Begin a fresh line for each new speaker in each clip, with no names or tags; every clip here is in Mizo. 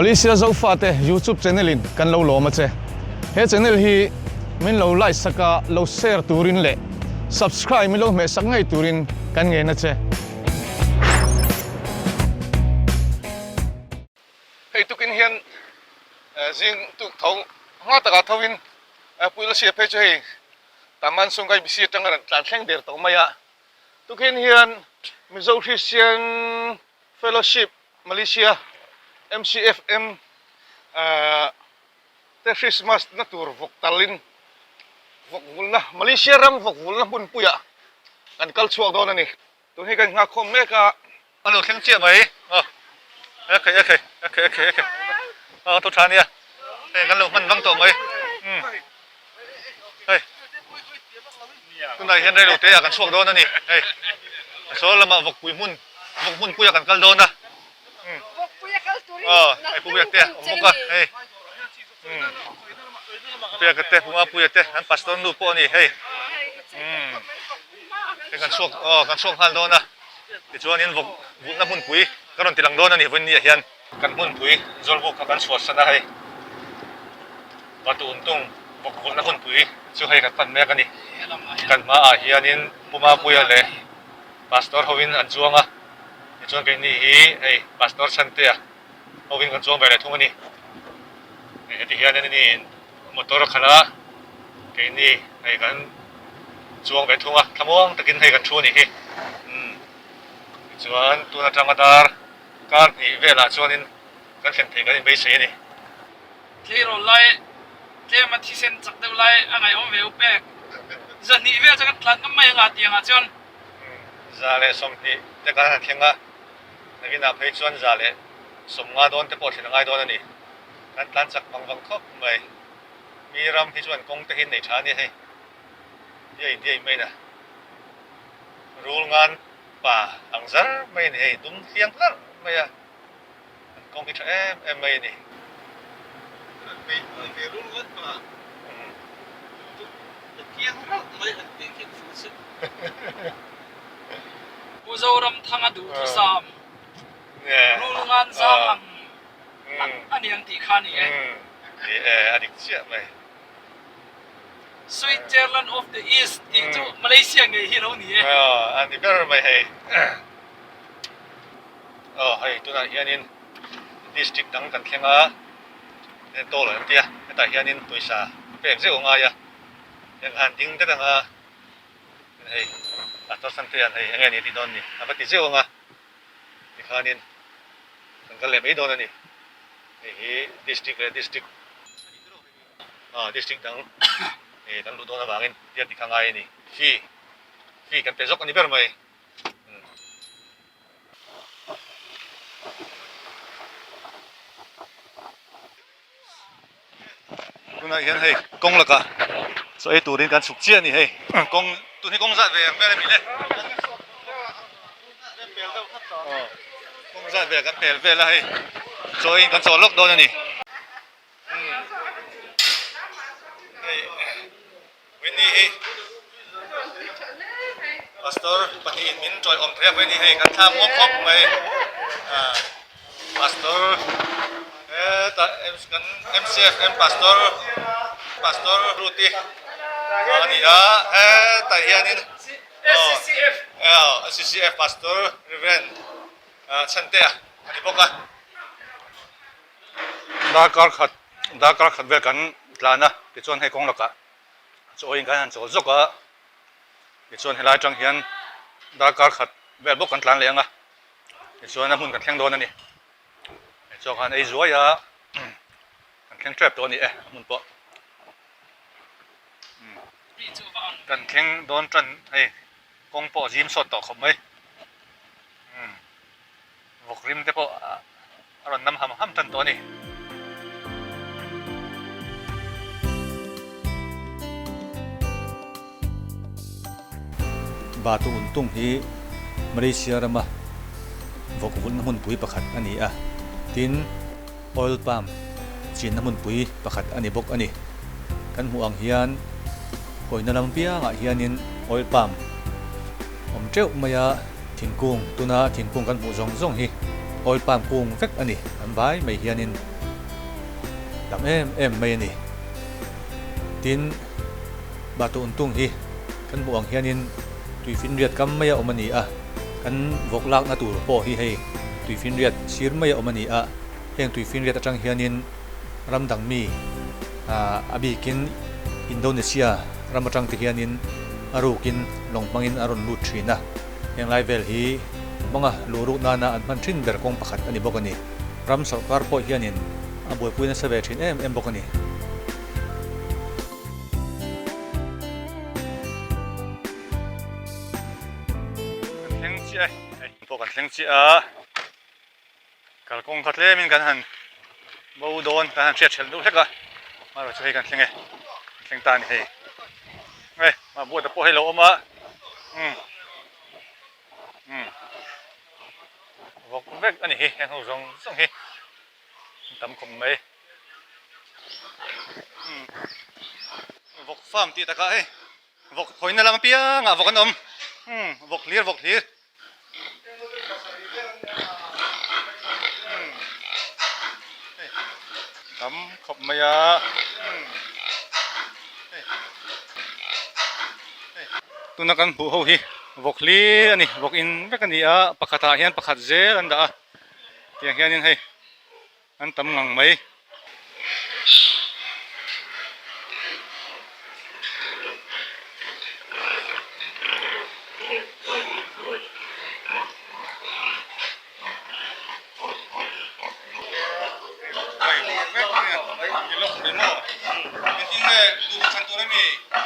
Malaysia Zofate YouTube channel in kan lo lawm a che. He channel hi min lo like sak a, lo share turin leh subscribe min lo hmeh sak ngei turin kan ngen a che. Hei tukin hian zing tuk tho hma takah tho in Puila sia phei chu hei Taman Sungai Besi atanga rawn tlan thleng der tawh mai a. Tukin hian Mizo Christian Fellowship Malaysia, MCFM, te Christmas na tur vawk talin vawk vulna Malaysia ram vawk vulna hmunpuiah kan kal chhuak dawn a ni. Tun hi kan nghakkhawm mek a.
A lo thleng chiah mai. Aw e khai e khai e khai e khai e khai aw thu tha nia hei kan lo hman vang tawh mai umm hei tunah hian reilo te ah kan chhuak dawn a ni hei saw lamah vawkpui hmun vawk hmun puiah kan kal dawn a umm aw hei pu biak te a awm bawk a hei umm pu biak te pu mapuia te an pastor nu pawh a ni hei umm hei kan chhuak aw kan chhuak nghal dawn a. Tichuanin vawk vulhna hmunpui ka rawn ti lang dawn a ni vawiinniah hian. Kan hmunpui Zawlbuk kha kan chhuahsan a hei Batu Untung vawk vulhna hmunpui chu hei kan pan mek a ni. Kan hmaah hianin Pu Mapuia leh Pastor hovin an chuang a, tichuan keini hi hei Pastor Chhantea hovin kan chuang ve leh thung a ni. Heti hian ani motor a khalh a, keini hei kan chuang ve thung a, thlamuang takin hei kan thu a nih hi. Umm tichuan tun atanga dar kar hnih velah chuanin kan thlen theih kan inbeisei a ni.
Tleirawl lai tlema thisen chak deuh lai a ngaihawm ve u pek. Zahnih vel chu kan tlan ngam mai anga tiangah chuan.
120 te kan han thleng a, nakinah phei chuan 150 dawn te pawh thlen a ngai dawn a ni. Kan tlan chak vang vang khawp mai. Mi ram hi chuan kawng te hi nei tha a nia hei. Diai diai mai na. Rul ngan pa ang zar mai a ni hei dum hliang hlarh mai a. An kawng hi tha em em mai a ni.
Ve rul ngan pa dum hliang ralh mai han tih khi fuh chu.
Pu Zoramthanga duhthusam rul ngan zam ang. A ni ang tih kha a ni e.
Ni e, a dik chiah mai.
Switzerland of the East tih chu Malaysia ngei hi a lo ni e.
Aw, a ni ber mai hei. Aw, hei tunah hianin district dang kan thleng a, toll an ti a, hetah hianin pawisa pek zeuh a ngai a, heng han ding det anga hei a tawrhsan te hian hei enge ni tih dawn ni a va ti zeuh anga. Tikhanin kan kal leh mai dawn a ni. Hei hi district leh district ah district dang eh kan luh dawn avangin tiang tikha ngai a ni. Fee fee kan pe zawk a ni ber mai. Tunah hian hei kawng lakah chaw ei turin kan chhuk chiah a ni hei kawng tun hi kawng zat ve ang vel a ni le kawng zat ve kan pel vel a hei chaw eiin kan chaw lawk dawn a ni hei Winnie hi pastor pahnihin min tawih awm thei a Winnie hei kan thla muang khawp mai pastor hetah kan MCFM pastor pastor Ruth-i a ni a hetah hianin aw SCCF pastor Reverend Chhantea a ni bawk a
darkar khat darkar khat vel kan tlan a tichuan hei kawng lakah chaw in kan han chawl zawk a tichuan helai atang hian darkar khat vel bawk kan tlan leh ang a tichuan a hmun kan thleng dawn a ni chaw khan ei zuai a kan thleng tep tawh a ni e a hmun pawh kan thleng dawn tan hei kawng pawh a zim sawt tawh khawp mai umm. Vawk rim te pawh a rawn nam ham ham tan tawh a ni.
Batu Untung hi Malaysia rama vawk vulhna hmunpui pakhat a ni a, tin oil palm chinna hmunpui pakhat a ni bawk a ni. Kan hmuh ang hian hawina lam piangah hianin oil palm awm teuh mai a. Thingkung, tuna thingkung kan hmuh zawng zawng hi oil palm kung vek a ni, an vai mai hianin.
tam em em mai a ni. Tin, Batu Untung hi kan hmuh ang hianin tuifinriat kam maia awm a ni a, kan vawk lakna tur pawh hi hei tuifinriat sir maia awm a ni a, heng tuifinriat atang hianin ram dang mi a bikin Indonesia ram atang te hianin a rukin lawng hmangin a rawn lut thin a, heng lai vel hi hmanga luh ruk nana an hman thin ber kawng pakhat a ni bawk a ni. Ram sawrkar pawh hianin a buaipui nasa ve thin em em bawk a ni.
Kan thleng chiah e, hei pawh kan thleng chiah a, kalkawng kha tlemin kan han bo dawn kan han hriat hrelh deuh hlek a, amaherawhchu chu hei kan thleng e, kan thleng ta a ni hei, hei mah buata pawh hei lo awm a, umm umm vawk vek a ni hi heng ho zawng zawng hi an tam khawp mai. Vawk farm tih takah hei vawk hawina lam apiangah vawk an awm umm vawk hlir vawk hlir umm hei tam khawp mai a umm hei hei tuna kan hmuh ho hi vawk hlir a ni vawk in vek a ni a pakhatah hian pakhat zel an dah a tiang hianin hei. An tam ngang mai.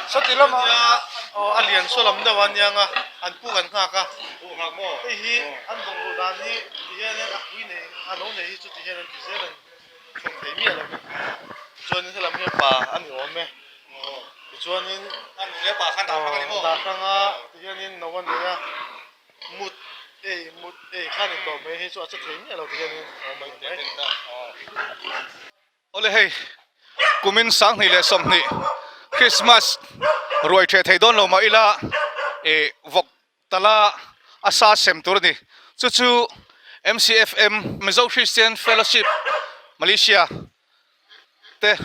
Sawti lama a lian saw lam deuh a niang a, an puk an nghak a, hei hi an bawng ruh dan hi ti hian a pui nei a lo nei hi chu ti hian an ti zel a ni chhawm thei miah lo vin tichuanin helam hian pa a ni awm e tichuanin dah hrang a ti hianin no a nei a mut ei mut ei kha ni tawh mai hei chu a che thei miah lo ti hianin a awm a ni mai.
Awle hei kumin 2020 Christmas ruai theh thei dawn lo mah ila ih vawk Tala a sa sem tur a ni. Chu chu MCFM, Mizo Christian Fellowship Malaysia te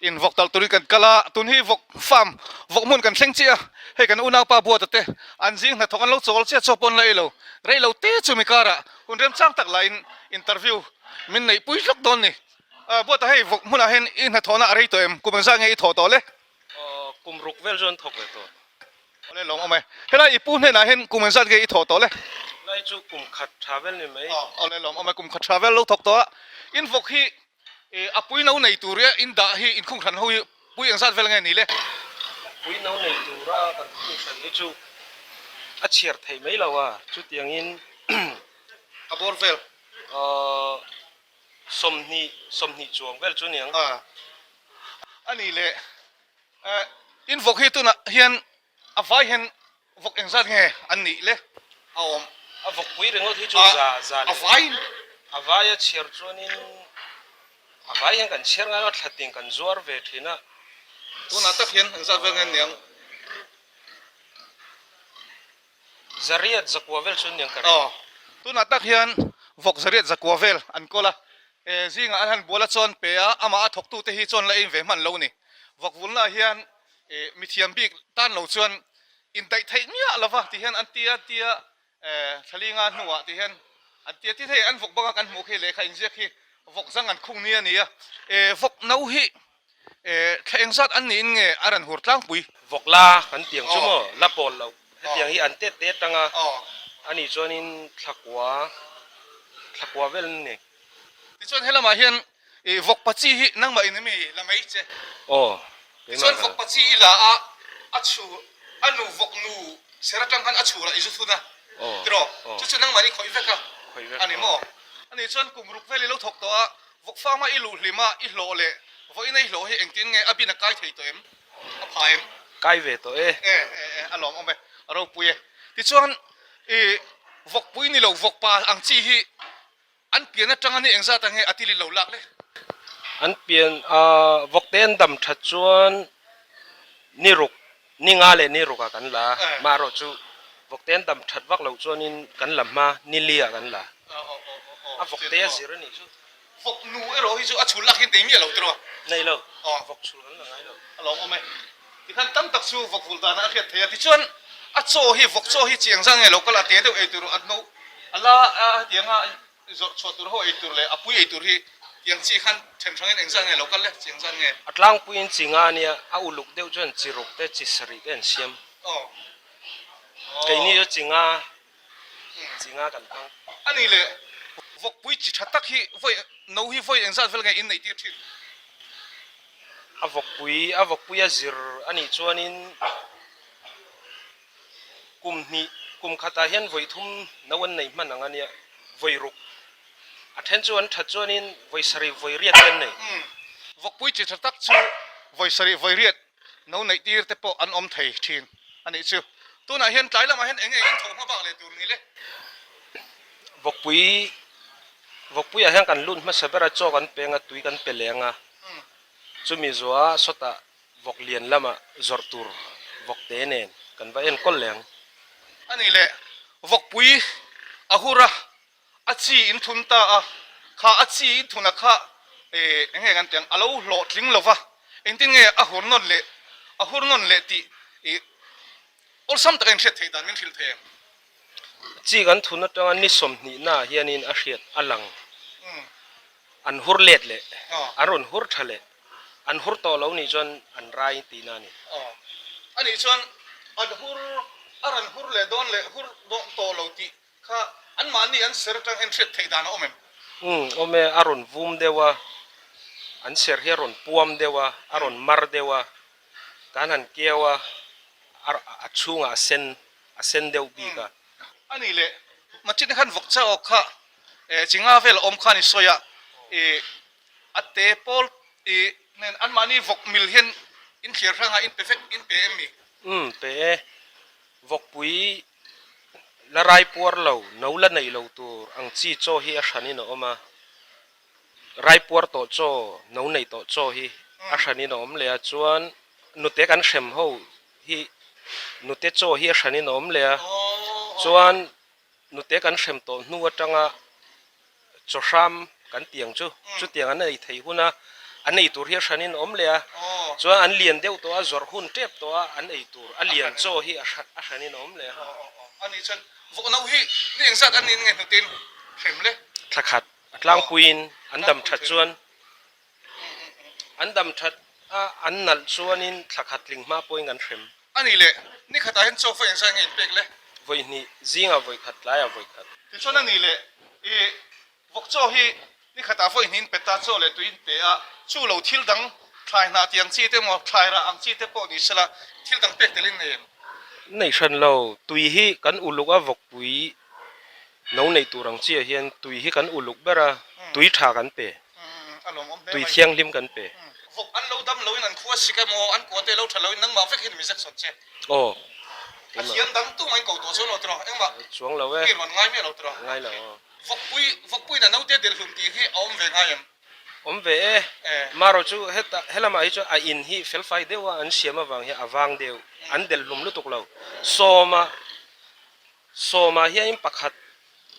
in vawk tal turin kan kal a, tun hi vawk farm, vawk hmun kan thleng chiah a, hei kan unaupa Buata te an zing hnathawk an lo chawl chiah chaw pawn la ei lo, rei lo te chu mi karah hun remchang tak lahin interview min neih pui hlawk dawn ni. Buata hei vawk hmunah hian i hnathawhna a rei tawh em? Kum engzah nge i thawh tawh le?
Kum ruk vel chu an thawk ve tawh.
Awle lawm awm e. Helai i pu hnenah hian kum engzat nge i thawh tawh le?
Helai chu kum khat tha vel ni mai.
Awle lawm awm e, kum khat tha vel lo thawk tawh a. In vawk hi a pui no nei tur ia in dah hi in khung hran ho hi pui engzat vel nge ni le?
Pui no nei tura kan khung hran hi chu a chhiar thei mai lo a, chutiangin
a bawr vel.
20 chuang vel chu niang.
A ni le. In vawk hi tunah hian a vai hian vawk engzat nge an nih le? A awm.
A vawk pui ringawt hi chu za za leh.
A vaiin.
A vai a chhiar chuanin a vai hian kan chhiar ngai lo a, thlatin kan zuar ve thin a.
Tunah tak hian engzat vel nge an niang?
Zariat zakua vel chu an niang ka ring.
Aw. Tunah tak hian vawk zariat zakua vel an kawl a. He zingah an han bual a chuan pe a, amah a thawktute hi chuan la ein ve hman lo ni. Vawk vulnaah hian mithiam bik tan lo chuan indaih theih miah lo va ti hian an tia tia thlalinga hnuah ti hian an tia ti thei an vawk banga kan hmuh khi lehkha inziak hi vawk zang an khung ni a ni a. Vawk no hi Thla engzat an niin nge a rawn hur tlangpui?
Vawk la kan tiang chu maw? La pawl loh. Hetiang hi an tet te atanga a nih chuanin thla kua, thla kua vel an ni.
Tichuan helamah hian vawk pachi hi nangmah in emi la mai che?
Aw,
Tichuan vawk pachi i la a, a chhu, a nu vawk nu ser atang khan a chhurah i zu thun a, tiraw? Chu chu nangmah in i khawih vek a, a ni maw? A nih chuan kum ruk vel i lo thawk tawh a, Vawk fama i luh hlim a, i hlawh leh vawiin a i hlawh hi engtin nge a bin a kai thei tawh em? A pha em?
Kai ve tawh e.
E, e, e, a lawm awm e, a ropui e. Tichuan, i vawkpui ni lo vawkpa ang chi hi an pian atanga ni engzat ang nge a tilit lo lak le?
An pian a, vawkte an dam that chuan ni ruk, ni nga leh ni rukah kan la a, maherawh chu vawkte an dam that vak loh chuanin kan la hma, ni li ah kan la. A vawkte a zir a nih chu.
Vawk nu erawh hi chu a chhul lak hi nei miah lo tiraw?
Nei lo. Aw. Vawk chhul kan la ngai lo.
A lawmawm e. Tikhan tam tak chu vawk vul danah a hriat thei a. Tichuan a chaw hi vawk chaw hi chiang zan nge lo kal a te deuh ei tur a no a la a hetianga zawrh chhuah tur ho ei tur leh a pui ei tur hi tiang chi khan then hrangin eng zan nge lo kal le chiang zan nge?
A tlangpuiin chi nga ania a uluk deuh chuan chi ruk te chi sarih te an siam.
Aw.
Keini chu chi nga Chi nga kan hmang.
A nih leh vawkpui chi tha tak hi vawi no hi vawi engzat vel nge in neih tir thin?
A vawkpui a vawkpui a zir a nih chuanin kum hnih kum khatah hian vawi thum no an neih hman ang a nia vawi ruk a then chu an that chuanin vawi sarih vawi riat te an nei.
Vawkpui chi tha tak chu vawi sarih vawi riat No neih tir te pawh an awm thei thin a nih chu. Tunah hian tlai lamah hian eng nge in thawh hma bak leh tur ni le?
Vawkpui Vawkpuiah hian kan lut hmasa ber a, chaw kan peng a, tui kan pe leng a. Chumi zuah sawtah vawk lian lamah zawrh tur vawkte nen kan va enkawl leng.
A nih leh vawkpui a hur a, A chi in thun ta a, kha a chi in thuna kha eh eng nge kan tih ang, a lo hlawhtling lo va, engtin nge a hur nawn leh, a hur nawn leh tih ih awlsam taka inhriat theih dan min hrilh thei em?
Chi kan thun atanga ni sawmhnihnaah hianin a hriat a lang, an hur let leh, an rawn hur tha leh, an hur tawh lo nih chuan an rai tihna a ni.
A nih chuan an hur, a rawn hur leh dawn leh hur tawh lo tih Kha anmahni an ser atang hian hriat theih dan a awm em?
Umm awm e, a rawn vum deuh a, an ser hi a rawn puam deuh a, a rawn mar deuh a, kan han keu a, a chhungah a sen, a sen deuh bik a.
A nih leh, Machine khan vawk cha awk kha eh chi nga vel a awm khan i sawi a, ih a te pawl ih nen anmahni vawk mil hian in thliar hrang a, in pe vek, in pe em mi?
Umm pe e, vawkpui La rai puar lo, no la neih lo tur ang chi chaw hi a hranin a awm a. Rai puar tawh chaw, no neih tawh chaw hi a hranin a awm leh a. Chuan nute kan hrem ho hi nute chaw hi a hranin a awm leh a. Chuan nute kan hrem tawh hnu atanga Chaw hram kan ti ang chu, chutiang an ei thei hun a, an ei tur hi a hranin a awm leh a, chuan an lian deuh tawh a, zawrh hun tep tawh a, an ei tur a lian chaw hi a hranin a awm leh a.
A nih chuan vawkno hi ni engzat an nih nge hnutin hrem le?
Thla khat a tlangpuiin an dam that chuan an dam that a, an nalh chuanin thla khat tling hma pawhin kan hrem.
A nih leh, ni khatah hian chaw vawi engzat nge inpek le?
Vawi hnih, zingah vawi khat, tlaiah vawi khat.
Tichuan a nih leh, i vawk chaw hi ni khatah vawi hnih inpe ta, chaw leh tui inpe a, chu lo thil dang thlai hnah tih ang chi te emaw, thlai rah ang chi te pawh ni sela, thil dang pek tel in nei em?
Nei hran lo, tui hi kan uluk a vawkpui no neih tur ang chiah hian tui hi kan uluk ber a, tui tha kan pe, tui thianghlim kan pe.
Vawk an lo dam loin an khua sik emaw, an kua te lo tha loin nangmah vek hian mi zek sawn che.
Aw,
A thiam dang tumah in ko tawh chuan lo tiraw, engmah
Chuang lo e.
Mi rawn ngai miah lo tiraw.
Ngai lo aw.
Vawkpui, vawkpuiin a naute delhlum tih hi a awm ve ngai em?
Awm ve e. Marawh chu heta helamah hi chuan a in hi felfai deuh a an siam avang hian a vang deuh, an delhlum lutuk lo. Sawma Sawmah hianin pakhat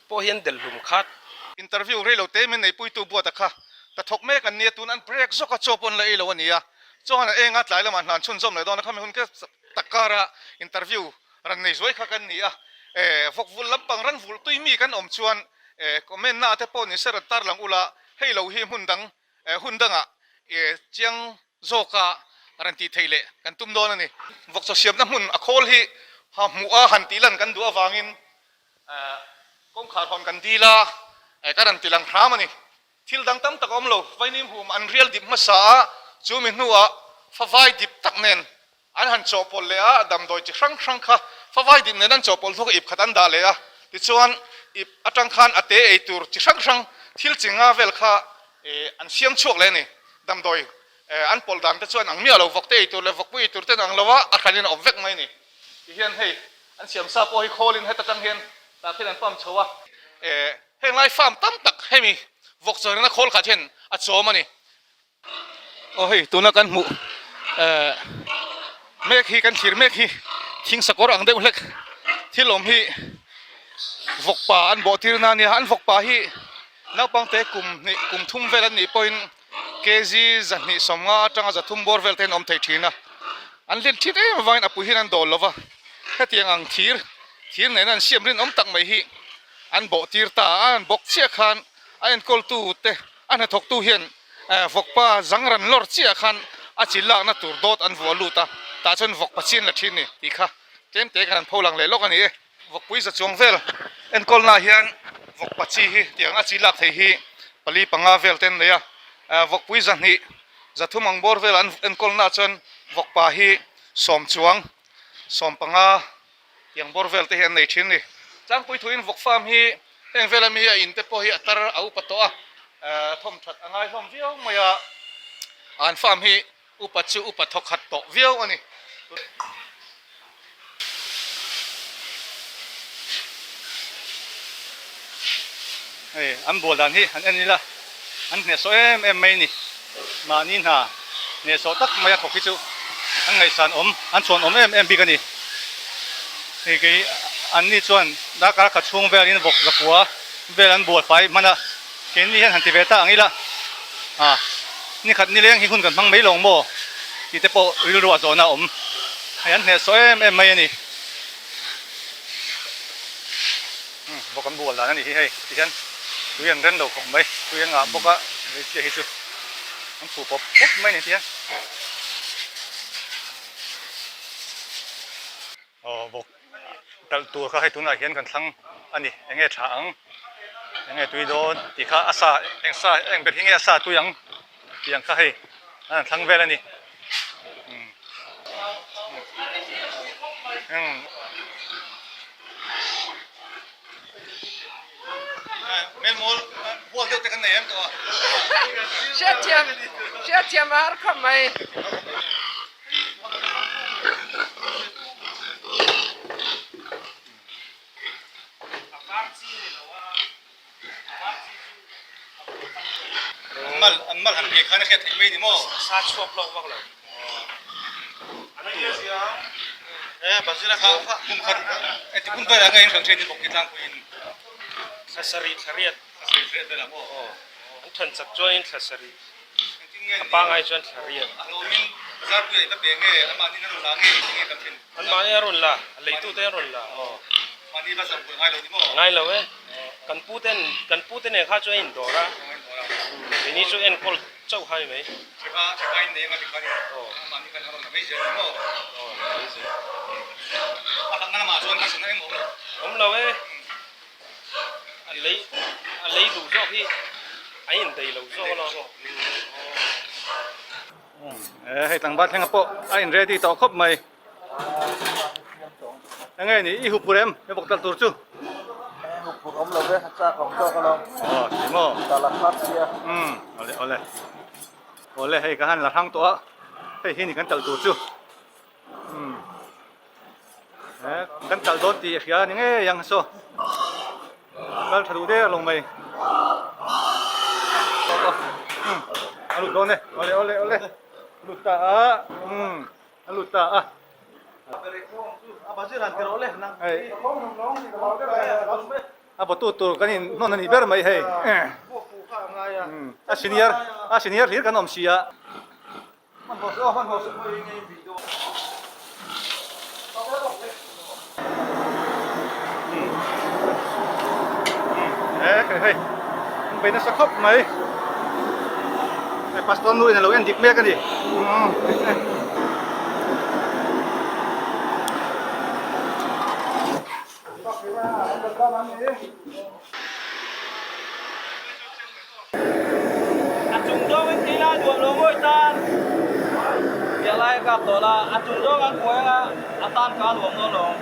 pawh hian delhlum khat.
Interview rei lo te min neipuitu buata kha ka thawk mek an nia, tun an break zawk a, chaw pawh an la ei lo a nia. Chuan a enga tlai lamah hna an chhunzawm leh dawn a, khami hun ka tak kara interview ran nei zuai kha kan ni a. Eh, vawk vul lampang ran vulh tui mi kan awm chuan eh comment na te pawh ni se rawn tarlang ula, hei lo hi hmun dang eh hun dangah eh chiang Zawka rawn tih theih leh kan tum dawn a ni. Vawkchaw siamna hmun a khawl hi ha hmuh a han tih lan kan duh avangin kawngkhar hawn kan dil a, ka rawn ti lang hram a ni. Thil dang tam tak a awm lo, Vainim hum an rial dip hmasa a, chu mi hnuah favai dip tak nen an han chawhpawlh leh a, damdawi chi hrang hrang kha favai dip nen an chawhpawlh hnuah ip khat an dah leh a, tichuan ip atang khan a te ei tur chi hrang hrang thil chi nga vel kha an siam chhuak leh a ni. Damdawi an pawlh dan te chuan ang miah lo, vawkte ei tur leh vawkpui ei tur ten ang lo a, a hranin a awm vek mai a ni. Tihian hei an siam sa pawh hi khawlin heta tang hian tah khian an pump chho a. Heng lai farm tam tak hemi vawk chawrina khawl khat hian a chawm a ni. Aw hei tuna kan hmuh mek hi kan thlir mek hi thing sakawr ang deuh hlek thil awm hi vawkpa an bawh tir na a nia, an vawkpa hi. Naupangte kum hnih kum thum vel an nih pawhin kg 250 atanga 300 bawr vel te an awm thei thin a. An hlen thin em avangin a pui hian an dawl lova, hetiang ang thir thir nena an siam rinawm tak mai hi an bawh tir ta a, an bawk chiah khan a enkawltu te a hnathawktu hian vawkpa zang ran lawr chiah khan a chi lakna tur dawt an vuah lut a, tah chuan vawkpa chi an la thin ni tih kha tlem te khan an pho lang leh lawk a ni e. Vawkpui za chuang vel enkawlnaah hian vawkpa chi hi tiang a chi lak thei hi pali panga vel te an nei a, vawkpui 200 300 ang bawr vel an enkawlnaah chuan vawkpa hi sawm chuang 15 tiang bawr vel te hi an nei thin a ni. Tlangpui thuin vawk farm hi heng vel ami a in te pawh hi a tar a upa tawh a, thawm that a ngai hlawm viau mai a, an farm hi Upa chu upa thawkhat tawh viau a ni. Hei an bual dan hi han en ila an hnehsawh em em mai a ni. Mahni hna hnehsawh tak mai a thawk hi chu an ngaihsan awm an chhuan awm em em bik a ni. Hei kei an ni chuan darkar khat chhung velin vawk zakua vel an bual fai hman a. Keini hian han ti ve ta ang ila, a nikhat nileng hi hun kan hmang mai lo maw tih te pawh rilru a zawhna a awm. Hei an hnehsawh em em mai a ni. Umm bawk an bual dan a nih hi hei ti hian tui an ren lo khawp mai, tui an ngah bawk a hmeichhia hi chu an phuh pawp pawp mai a ni ti hian. Aw bawk talh tur kha hei tunah hian kan thlang a ni eng nge tha ang eng nge tui dawn tih kha a sa eng sa eng ber hi nge a sa tui ang tih ang kha hei an thlang vel a ni umm
Hriatthiam hriatthiam a har khawp mai.
An an mal han hmeh khan a hriat theih mai ni maw?
Sa chhuak lawk vak lo.
Kum khat engtik hun velah nge in hralh thin i bawk hi tlangpuiin?
Thla sarih thla riat.
Thla sarih thla riat velah maw?
Aw. An than chak chuanin thla sarih. A pangai chuan thla riat. Anmahni a rawn la, a leitute an rawn la. Ngai lo e. Kan pu ten, kan pu te nen kha chuan a indawr a. Keini chu enkawl chauh kha a ni mai. Awm lo e. A lei a lei duh zawk hi a indaih lo zawk alawm.
E hei tlangval thlenga pawh a in ready tawh khawp mai. Enge ni i hup pur em he bawk tal tur chu.
Hup pur awm lo ve a chak awm zawk alawm.
Aw ti maw.
Ta la hrat sia.
Um awle awle. Awle hei ka han la hrang tawh a hei hi ni kan tal tur chu. Um. Kan kal dawn tih a hria a ni ngei ang saw kal tha duh der lo mai a lut dawn e awle awle awle a lut ta a umm a lut ta a a bawtu tur kan in hnawn a nih ber mai hei a senior a senior hlir kan awm si a. Hei an bei nasa khawp mai hei pastor nu in a lo en dik mek a ni.
A chung zawng in tih la duah lo ngawih tan piah lai a kap tawh la, a chung zawng an kuai anga a tan ka a nuam dawn lo ang.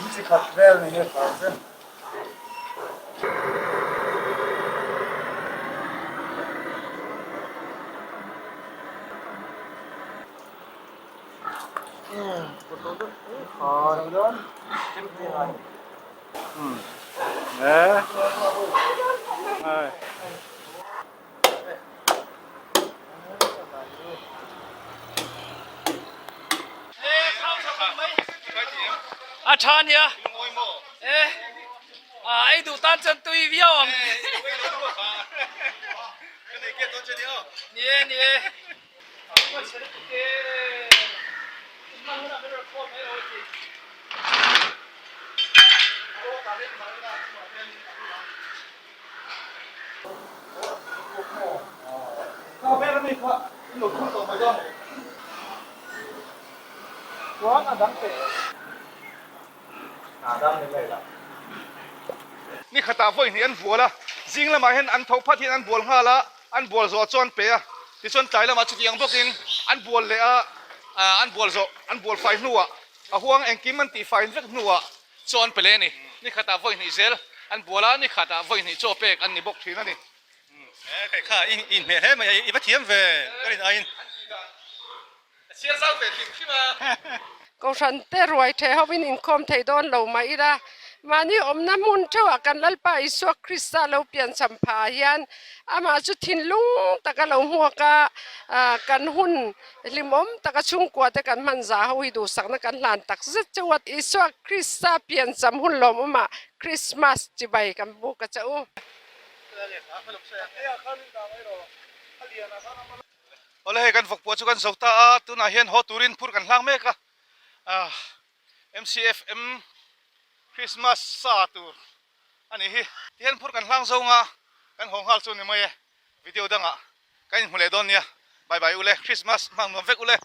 In chi khat vel ni nge thau che.
tha nia. E a ei duh tan chuan tui viau ang. Ni e ni e.
Ni khatah vawi hnih an bual a, zing lamah hian an tho phat hian an bual nghal a, an bual zawh chuan pe a, tichuan tlai lamah chutiang bawkin an bual leh a, an bual zawh an bual fai hnuah a huang engkim an tih fai vek hnuah chaw an pe leh a ni. Ni khatah vawi hnih zel an bual a, ni khatah vawi hnih chaw pek an ni bawk thin a ni. He kha i inhmeh hle mai a, i va thiam ve ka rin aiin. A chhiar zau ve hrim hrim a.
Kohhran te ruai theh hovin inkhawm thei dawn lo mah ila, mahni awmna hmun theuhah kan Lalpa Isua Krista lo piancham phah ah hian amah chu thinlung taka lo hmuak a, kan hun hlimawm taka chhungkua te kan hman zah ho hi duhsakna kan hlan tak zet cheu a. Isua Krista piancham hun lawmawmah Krismas chibai kan buk a che u.
Awle hei kan vawk pawh chu kan zo ta a, tunah hian haw turin phur kan hlang mek a, ah MCFM Christmas sa tur a nih hi, tihian phur kan hlang zawng a, kan haw nghal chu a ni mai e, video dangah kan inhmu leh dawn nia, bye bye ule Christmas hmang nuam vek ule.